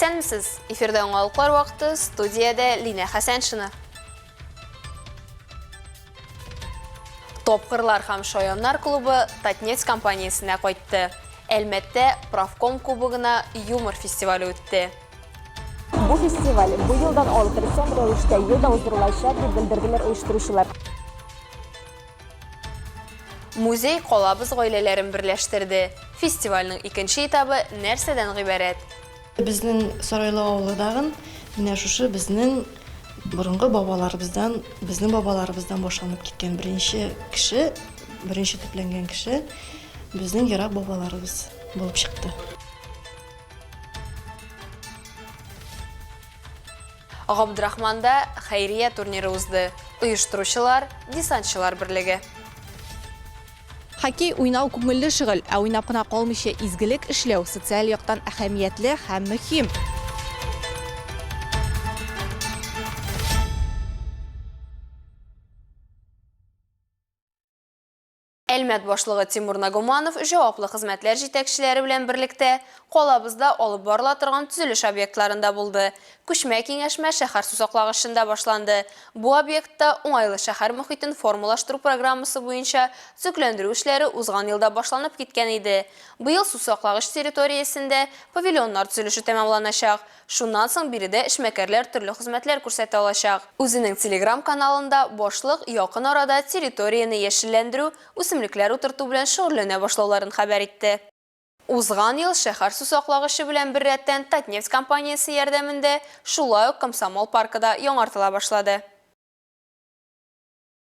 Исәнмесез! Эфирда яңалыклар вакыты, студиядә Линә Хәсәншина. Тапкырлар һәм шаяннар клубы Татнефть компаниясенә кайтты. Әлмәттә Профком кубогына юмор фестивале үтте. Бу фестиваль бу елдан алып традицион рәвештә ел да уздырылачак, дип белдерделәр оештыручылар. Музей калабыз гаиләләрен берләштерде. Фестивальнең икенче этабы нәрсәдән гыйбарәт? Безнең Сарайлы авылы дагын менә шушы безнең борынгы бабаларыбыздан, безнең бабаларыбыздан башланып киткән беренче кеше, беренче төпләнгән кеше безнең ерак бабаларыбыз булып чыкты. Габдрахманда хәйрия турниры узды. Оештыручылар, Десантчылар берлеге. Хоккей уйнау күңелле шөгыль, ә уйнап кына калмыйча изгелек эшләү социаль яктан әһәмиятле һәм мөһим. Әлмәт башлыгы Тимур Нагуманов җаваплы хезмәтләр җитәкчеләре белән берлектә калабызда алып барыла торган төзелеш объектларында булды. Күчмә киңәшмә шәһәр сусаклагычында башланды. Бу объектта Уңайлы шәһәр мохитен формалаштыру программасы буенча төзекләндерү эшләре узган елда башланып киткән иде. Быел сусаклагыч территориясендә павильоннар төзелеше тәмамланачак. Шуннан соң биредә эшмәкәрләр төрле хезмәтләр күрсәтә алачак. Үзенең Телеграм-каналында башлык якын арада территорияне яшелләндерү, үсемлекләр утырту белән шөгыльләнә башлауларын хәбәр итте. Узган ел шәһәр сусаклагычы белән беррәттән Татнефть компаниясе ярдәмендә шулай ук Комсомол паркы да яңартыла башлады.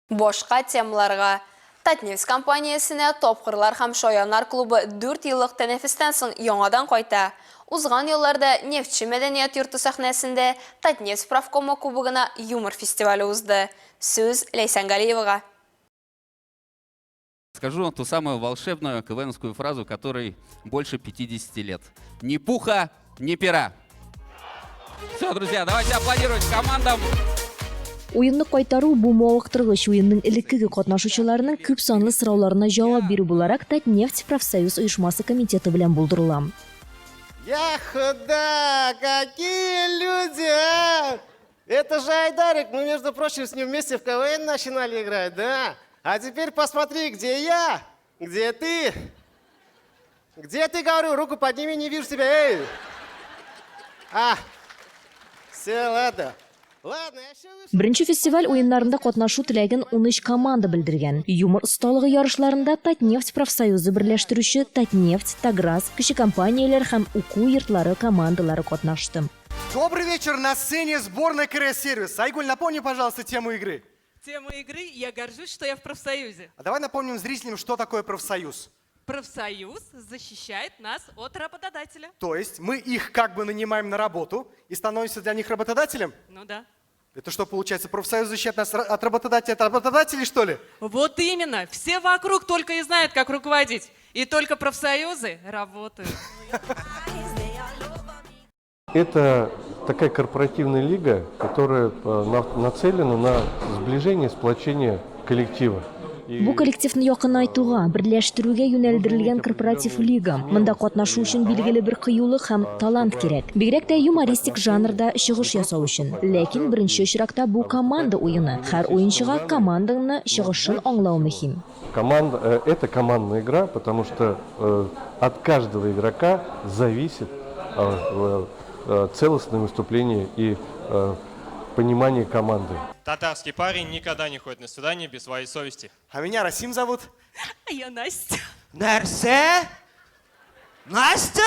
Башка темаларга. Татнефть компаниясенә Тапкырлар һәм шаяннар клубы дүрт еллык тәнәфестән соң яңадан кайта. Узган елларда Нефтьче мәдәният йорты сәхнәсендә Татнефть профкомы кубогына юмор фестивале узды. Сүз Ләйсән Галиевага. Скажу ту самую волшебную КВНовскую фразу, которой больше 50 лет. Ни пуха, ни пера. Все, друзья, давайте аплодировать командам. Уенны кайтару бу мавыктыргыч уенның элеккеге катнашучыларының күп санлы сорауларына җавап бирү буларак Татнефть профсоюз оешмасы комитеты белән булдырыла. Я худа, какие люди, а! Это же Айдарик, мы, между прочим, с ним вместе в КВН начинали играть, да? А теперь посмотри, где я, где ты. Где ты, говорю, руку подними, не вижу тебя, эй! А, все, ладно. Ладно, я еще выше. Беренче фестиваль уеннарында катнашу теләген 13 команда белдергән. Юмор осталыгы ярышларында Татнефть профсоюзы берләштерүче Татнефть, Таграс, кече компанияләр һәм уку йортлары командалары катнашты. Добрый вечер, на сцене сборная КРС-сервис. Айгуль, напомни, пожалуйста, тему игры. Тема игры «Я горжусь, что я в профсоюзе». А давай напомним зрителям, что такое профсоюз. Профсоюз защищает нас от работодателя. То есть мы их как бы нанимаем на работу и становимся для них работодателем? Ну да. Это что получается, профсоюз защищает нас от работодателя, от работодателей, что ли? Вот именно. Все вокруг только и знают, как руководить. И только профсоюзы работают. Это такая корпоративная лига, которая нацелена на сближение, сплочение коллектива. Бу коллективны якынайтуга, берләштерүгә юнәлдерелгән корпоратив лига. Монда катнашу өчен билгеле бер кыюлык һәм талант кирәк. Бигрәк тә юмористик жанрда чыгыш ясау өчен. Ләкин беренче очракта бу команда уены. Һәр уенчыга командаңны чыгышын аңлау мөһим. Команда, это командная игра, потому что от каждого игрока зависит целостное выступление и понимание команды. Татарский парень никогда не ходит на свидание без своей совести. А меня Расим зовут. А я Настя. Нәрсә? Настя?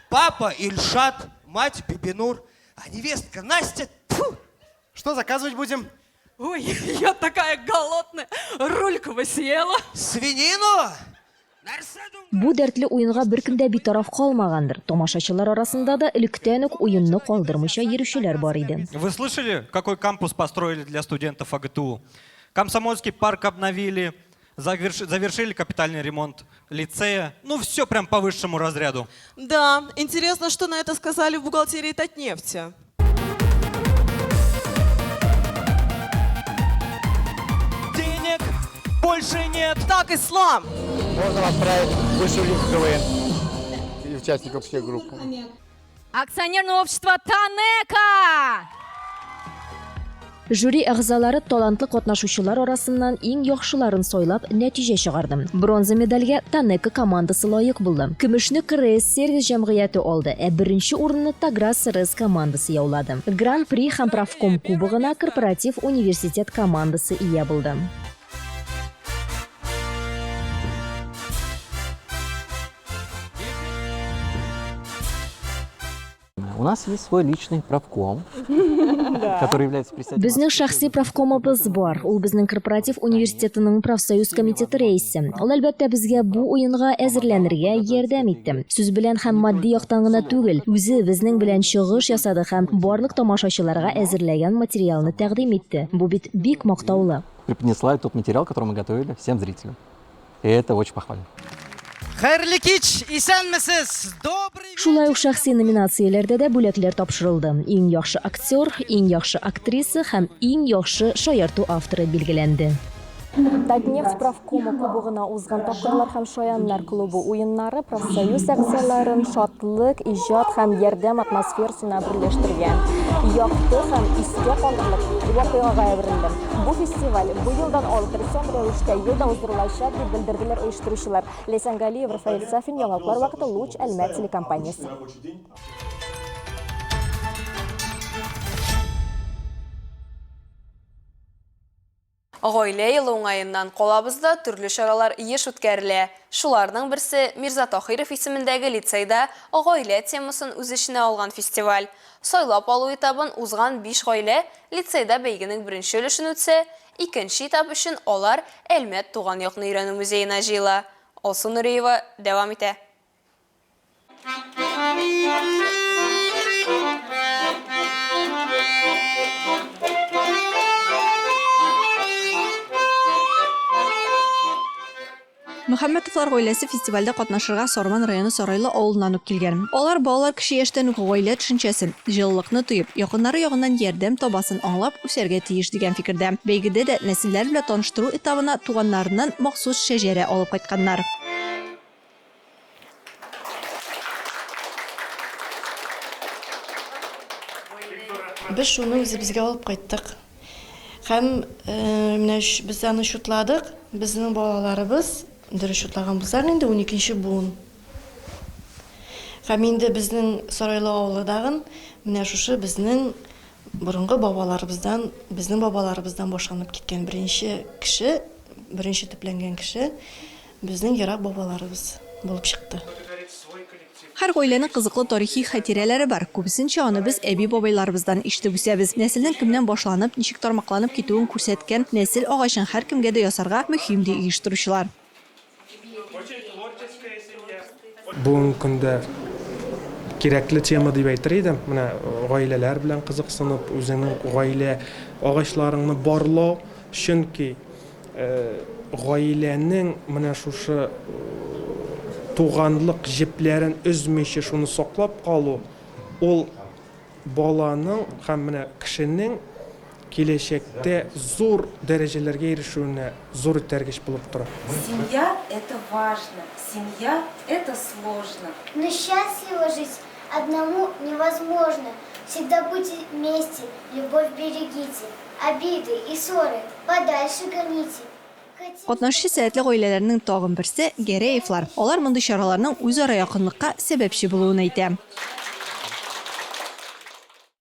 Папа Ильшат, мать Бибинур, а невестка Настя. Тьфу! Что заказывать будем? Ой, я такая голодная. Рулькова съела. Свинину? Бу дәртле уенга беркем дә битараф калмагандыр. Тамашачылар арасында да электән үк уенны калдырмыйча йөрүчеләр бар иде. Вы слышали, какой кампус построили для студентов АГТУ? Комсомольский парк обновили, завершили капитальный ремонт лицея. Ну, все прям по высшему разряду. Да, интересно, что на это сказали в бухгалтерии Татнефти. Денег больше нет. Так, Ислам. Можно отправить в высшую лигу КВН и участников всех групп. Акционерное общество Танека! Жюри әгъзалары талантлы катнашучылар арасыннан иң яхшыларын сайлап, нәтиҗә чыгарды. Бронза медальгә Танека командасы лаек булды. Көмешне КРС сервис җәмгыяте алды, ә беренче урынны Таграс РС командасы яулады. Гран-при һәм профком кубогына Корпоратив университет командасы ия булды. У нас есть свой личный профком, который является председателем. Безнең шәхси профкомыбыз бар. Ул безнең корпоратив университетының профсоюз комитеты рәисе. Ул, әлбәттә, безгә бу уенга әзерләнергә ярдәм итте. Сүз белән һәм матди яктан гына түгел, үзе безнең белән чыгыш ясады һәм барлык тамашачыларга әзерләгән материалны тәкъдим итте. Бу бит бик мактаулы. Преподнесла тот материал, который мы готовили всем зрителям. И это очень похвально. Хәерле кич, исәнмесез! Добрый Шулай ук шәхси номинацияләрдә дә бүләкләр тапшырылды. Иң яхшы актер, иң яхшы актриса һәм иң яхшы шаярту авторы билгеләнде. Татнефть профкомы кубогына узган Тапкырлар һәм шаяннар клубы уеннары профсоюз әгъзаларын шатлык, иҗат һәм ярдәм атмосферасына берләштергән якты һәм истә калырлык вакыйгага әверелде. Бу фестиваль быелдан алып традицион рәвештә ел да уздырылачак, дип белдерделәр оештыручылар. Ләйсән Галиев, Рафаэль Сафин, Яңалыклар вакыты, Луч, Әлмәт телекомпаниясе. Гаилә елы уңаеннан калабызда төрле чаралар еш үткәрелә. Шуларның берсе, Мирза Таһиров исемендәге лицейда гаилә темасын үз эченә алган фестиваль. Сайлап алу этабын узган биш гаилә лицейда бәйгенең беренче өлешен үтсә, икенче этап өчен алар Әлмәт туган якны өйрәнү музеена җыела. Алсу Нуриева дәвам итә. Мөхәммәтовлар гаиләсе фестивальдә катнашырга Сарман районы Сарайлы авылыннан ук килгән. Алар балалар кече яшьтән үк гаилә төшенчәсен, җылылыкны тоеп, якыннары ягыннан ярдәм табасын аңлап үсәргә тиеш дигән фикердә. Бәйгедә дә нәселләр белән таныштыру этабына туганнарыннан махсус шәҗәрә алып кайтканнар. Без шуны үзебезгә алып кайттык. Һәм менә без аны чутладык. Безнең балаларыбыз, дөрес чутлаган булсак инде, уникенче буын. Һәм инде безнең Сарайлы авылы дагын менә шушы безнең борынгы бабаларыбыздан, безнең бабаларыбыздан башланып киткән беренче кеше, беренче төпләнгән кеше Безнең ерак бабаларыбыз булып чыкты. Һәр гаиләнең кызыклы тарихи хатирәләре бар. Күбесенчә аны без әби-бабайларыбыздан ишетеп үсәбез. Нәселнең кемнән башланып, ничек тармакланып китүен күрсәткән нәсел агачын һәркемгә дә ясарга мөһим, ди оештыручылар. Бүгенге көндә кирәкле тема дип әйтер идем. Менә гаиләләр белән кызыксынып, үзеңнең гаилә агачларыңны барлау, чөнки Гаиләнең менә шушы туганлык җепләрен өзмичә шуны саклап калу, ул баланың һәм менә кешенең киләчәктә зур дәрәҗәләргә ирешүенә зур этәргеч булып тора. Семья, это важно, семья, это сложно. Но счастливо жить одному невозможно. Всегда будьте вместе, любовь берегите. Обиды и ссоры подальше гоните. Катнашучы сәләтле гаиләләрнең тагын берсе, Гәрәевлар. Алар мондый чараларның үзара якынлыкка сәбәпче булуын әйтә.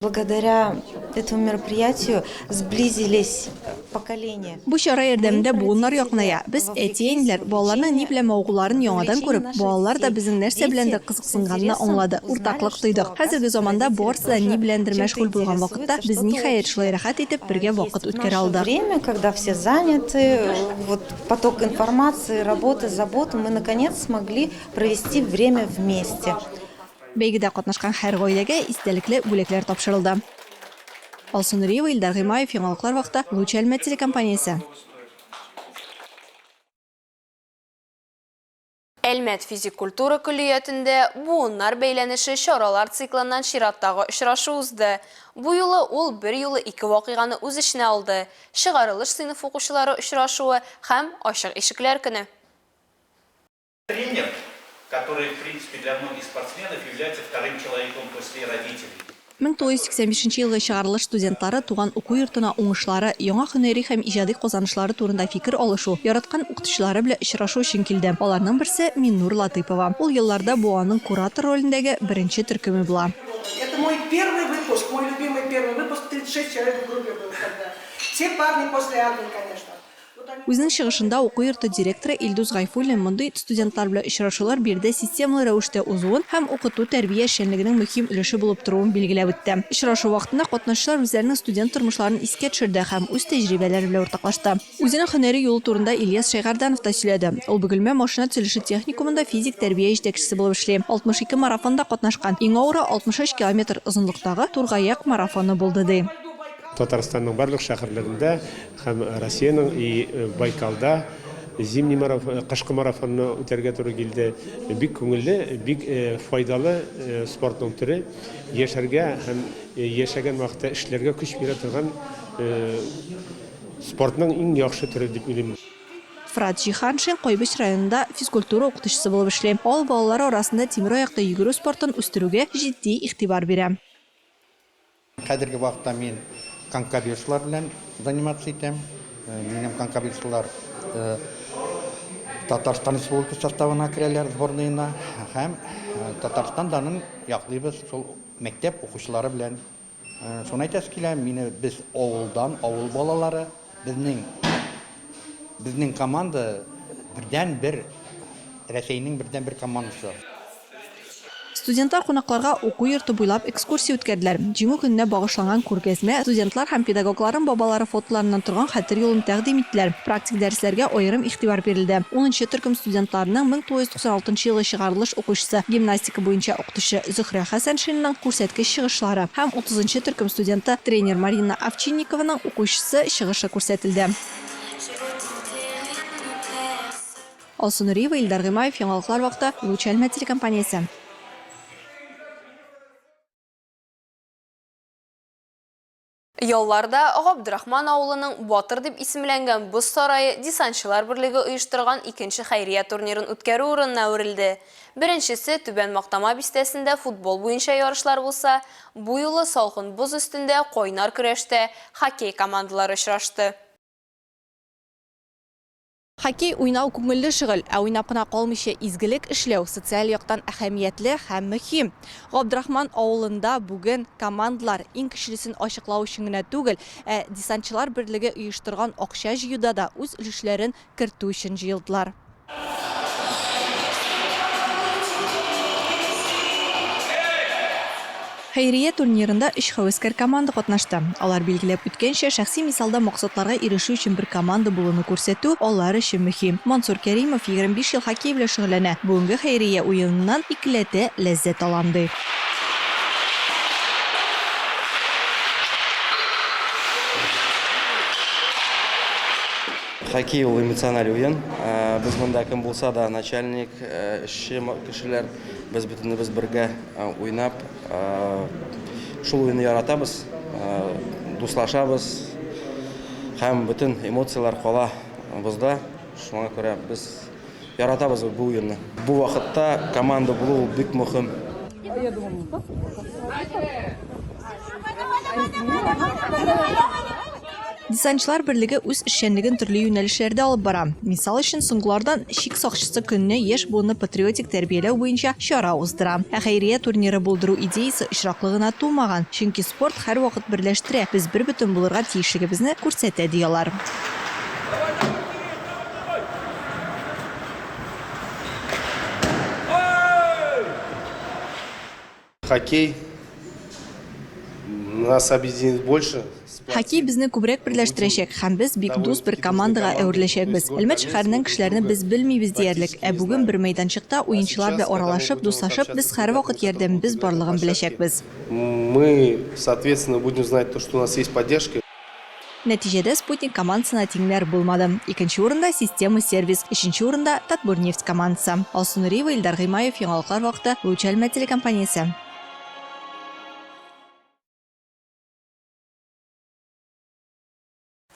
Благодаря этому мероприятию сблизились поколения. Бу чара ярдәмендә буыннар якыная. Без, әти-әниләр, балаларның ни белән мавыгуларын яңадан күреп, балалар да безнең нәрсә беләндер кызыксынганны аңлады, уртаклык тойдык. Хәзерге заманда барысы да ни беләндер мәшгуль булган вакытта, без, ниһаять, шулай рәхәт итеп бергә вакыт үткәрә алдык. Время, когда все заняты, вот поток информации, работы, заботы, мы наконец смогли провести время вместе. Бәйгедә катнашкан һәр гаиләгә истәлекле бүләкләр тапшырылды. Алсу Нуриева, Илдар Гыймаев, Яңалыклар вакыты, Луч Әлмәт телекомпаниясе. Әлмәт физик культура көллиятендә Буыннар бәйләнеше чаралар циклыннан чираттагы очрашу узды. Бу юлы ул берьюлы ике вакыйганы үз эченә алды, чыгарылыш сыйныф укучылары очрашуы һәм Ачык ишекләр көне. который, в принципе, для многих спортсменов является вторым человеком после родителей. 1985 елгы чыгарылыш студентлары туган уку йортына уңышлары, яңа һөнәри һәм иҗади казанышлары турында фикер алышу, яраткан укытучылары белән очрашу өчен килде. Аларның берсе, Миннур Латыйпова. Ул елларда бу аның куратор ролендәге беренче төркеме була. Это мой первый выпуск, мой любимый первый выпуск, 36 человек в группе было тогда. Все парни после армии, конечно. Үзенең чыгышында уку йорты директоры Илдус Гайфуллин мондый студентлар белән очрашулар биредә системалы рәвештә узуын һәм укыту-тәрбия эшчәнлегенең мөһим өлеше булып торуын билгеләп үтте. Очрашу вакытында катнашучылар үзләренең студент тормышларын искә төшерде һәм үз тәҗрибәләре белән уртаклашты. Үзенең һөнәри юлы турында Ильяс Шәйгәрданов та сөйләде. Ул Бөгелмә машина төзелеше техникумында физик тәрбия җитәкчесе булып эшли. 62 марафонда катнашкан, иң авыры 63 километр озынлыктагы Тургаяк марафоны булды, ди. Татарстанның барлык шәһәрләрендә һәм Россиянең и Байкалда зимний марафон, кышкы марафонны үтәргә туры килде. Бик күңелле, бик файдалы спортның төре. Яшәргә һәм яшәгән вакытта эшләргә көч бирә торган спортның иң яхшы төре дип уйлыйм. Фрат Җиһаншин Кайбыч районында физкультура укытучысы булып эшли. Авыл балалары арасында тимераякта йөгерү спортын үстерүгә җитди игътибар бирә. Хәзерге вакытта мин конькобежцылар белән заниматься итәм. Минем конькобежцылар Татарстан Республикасы составына керәләр, сборныена. Һәм Татарстан данын яклыйбыз шул мәктәп укучылары белән. Шуны әйтәсе килә, мине без авылдан, авыл балалары, безнең безнең команда бердәнбер Рәсәйнең бердәнбер командасы. Студентлар кунакларга уку йорты буйлап экскурсия үткәрделәр. Җиңү көненә багышланган күргәзмә, студентлар һәм педагогларның бабалары фотоларыннан торган хәтер юлын тәкъдим иттеләр. Практик дәресләргә аерым игътибар бирелде. Унынчы төркем студентларының 1996 елгы чыгарылыш укучысы, гимнастика буенча укытучы Зөхрә Хәсәншинаның күрсәткеч чыгышлары һәм утызынчы төркем студенты, тренер Марина Овчинникованың укучысы чыгышы күрсәтелде. Алсу Нуриева, Илдар Гыймаев, Яңалыклар вакыты, Луч Әлмәт телекомпаниясе. Ялларда Габдрахман авылының Батыр дип исемләнгән боз сарае десантчылар берлеге оештырган икенче хәйрия турнирын үткәрү урынына әверелде. Беренчесе Түбән Мактама бистәсендә футбол буенча ярышлар булса, бу юлы салкын боз өстендә кайнар көрәштә хоккей командалары очрашты. Хоккей уйнау күңелле шөгыль, ә уйнап кына калмыйча изгелек эшләү социаль яктан әһәмиятле һәм мөһим. Габдрахман авылында бүген командалар иң көчлесен ачыклау өчен генә түгел, ә десантчылар берлеге оештырган акча җыюда да үз өлешләрен кертү өчен җыелдылар. Хәйрия турнирында өч һәвәскәр команда катнашты. Алар билгеләп үткәнчә, шәхси мисалда максатларга ирешү өчен бер команда булуны күрсәтү алар өчен мөһим. Мансур Кәримов 25 ел хоккей белән шөгыльләнә, бүгенге хәйрия уеныннан икеләтә ләззәт алам, ди. Хоккей ул эмоциональ уен. Без монда кем булса да, начальник, эшче кешеләр, без бөтенебез бергә уйнап, шул уенны яратабыз, дуслашабыз һәм бөтен эмоцияләр кала бозда. Шуңа күрә без яратабыз бу уенны. Бу вакытта команда булу ул бик мөһим. Десантчылар берлеге үз эшчәнлеген төрле юнәлешләрдә алып бара. Мисал өчен, соңгылардан Чик сакчысы көненә яшь буынны патриотик тәрбияләү буенча чара уздыра. Ә хәйрия турниры булдыру идеясе очраклы гына тумаган, чөнки спорт һәрвакыт берләштерә, без бербөтен булырга тиешлегебезне күрсәтә, ди алар. Хоккей нас объединит больше. Хоккей безне күбрәк берләштерәчәк һәм без бик дус бер командага әвереләчәкбез. Әлмәт шәһәренең кешеләрне без белмибез диярлек, ә бүген бер мәйданчыкта уенчылар белән аралашып, дуслашып, без һәрвакыт ярдәмебез барлыгын беләчәкбез. Мы, соответственно, будем знать то, что у нас есть поддержка. Нәтиҗәдә Спутник командасына тиңнәр булмады. Икенче урында, Система Сервис, өченче урында, Татбурнефть командасы. Алсу Нуриева, Илдар Гыймаев, Яңалыклар вакыты, Луч Әлмәт телекомпаниясе.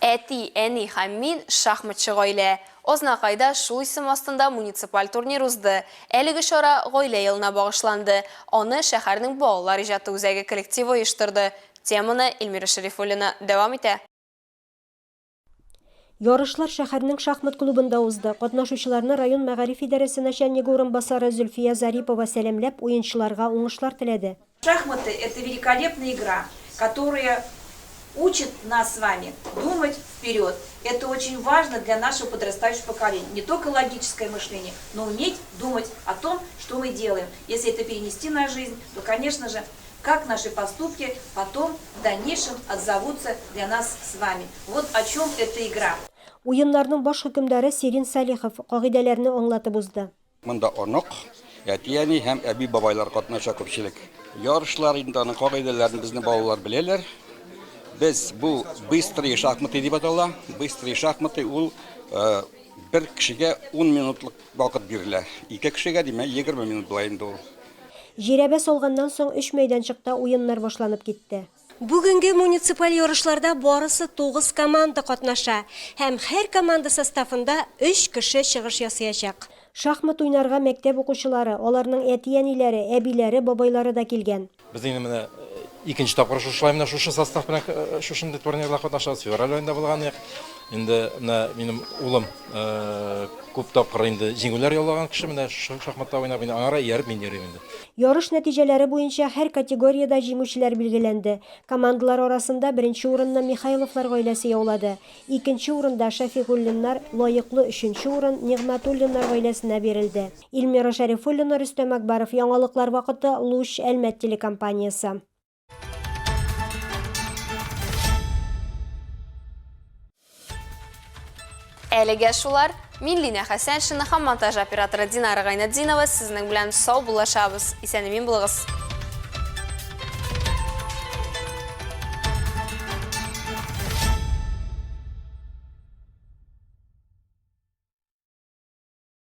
Ә Әти, әни һәм мин, шахматчы гаилә. Азнакайда шул исем астында муниципаль турнир узды. Әлеге чара Гаилә елына багышланды. Аны шәһәрнең балалар иҗаты үзәге коллективы оештырды. Теманы Эльмира Шәрифуллина дәвам итә. Ярышлар шәһәрнең шахмат клубында узды. Катнашучыларны район мәгариф идарәсе начальнигы урынбасары Зөлфия Зарипова сәламләп, уенчыларга уңышлар теләде. Шахматы это великолепная игра, которая учит нас с вами думать вперед. Это очень важно для нашего подрастающего поколения. Не только логическое мышление, но уметь думать о том, что мы делаем. Если это перенести на жизнь, то, конечно же, как наши поступки потом в дальнейшем отзовутся для нас с вами. Вот о чем эта игра. Уеннарның баш хөкемдары Сирин Салихов кагыйдәләрне аңлатып узды. Монда онык, әти-әни һәм әби-бабайлар катнаша күпчелек. Ярышлар инде аның кагыйдәләрен безнең балалар беләләр. Без бу быстрые шахматы дип атала. Быстрые шахматы ул э, бер кешегә 10 минутлык вакыт бирелә. Ике кешегә, димәк, 20 минут була инде ул. Жирәбә салганнан соң өч мәйданчыкта уеннар башланып китте. Бүгенге муниципаль ярышларда барысы тугыз команда катнаша һәм һәр команда составында өч кеше чыгыш ясыячак. Шахмат уйнарга мәктәп укучылары, аларның әти-әниләре, әбиләре, бабайлары да килгән. Без инде менә икенче тапкыр шушылай менә шушы состав белән шушындый турнирлар катнашабыз. Февраль аенда булган идек. Инде менә минем улым күп тапкыр инде җиңүләр яулаган кеше менә шахматта уйнап, инде аңара ияреп мин йөрим инде. Ярыш нәтиҗәләре буенча һәр категориядә җиңүчеләр билгеләнде. Командалар арасында беренче урынны Михайловлар гаиләсе яулады. Икенче урында, Шәфигуллиннар, лаеклы өченче урын Нигъмәтуллиннар гаиләсенә бирелде. Эльмира Шәрифуллина, Рөстәм Әкбаров, Яңалыклар вакыты, Луч, Әлмәт телекомпаниясе. Әлегә шулар. Мин Линә Хәсәншина һәм монтаж операторы Динара Гайнетдинова сезнең белән сау булашабыз. Исән-имин булыгыз.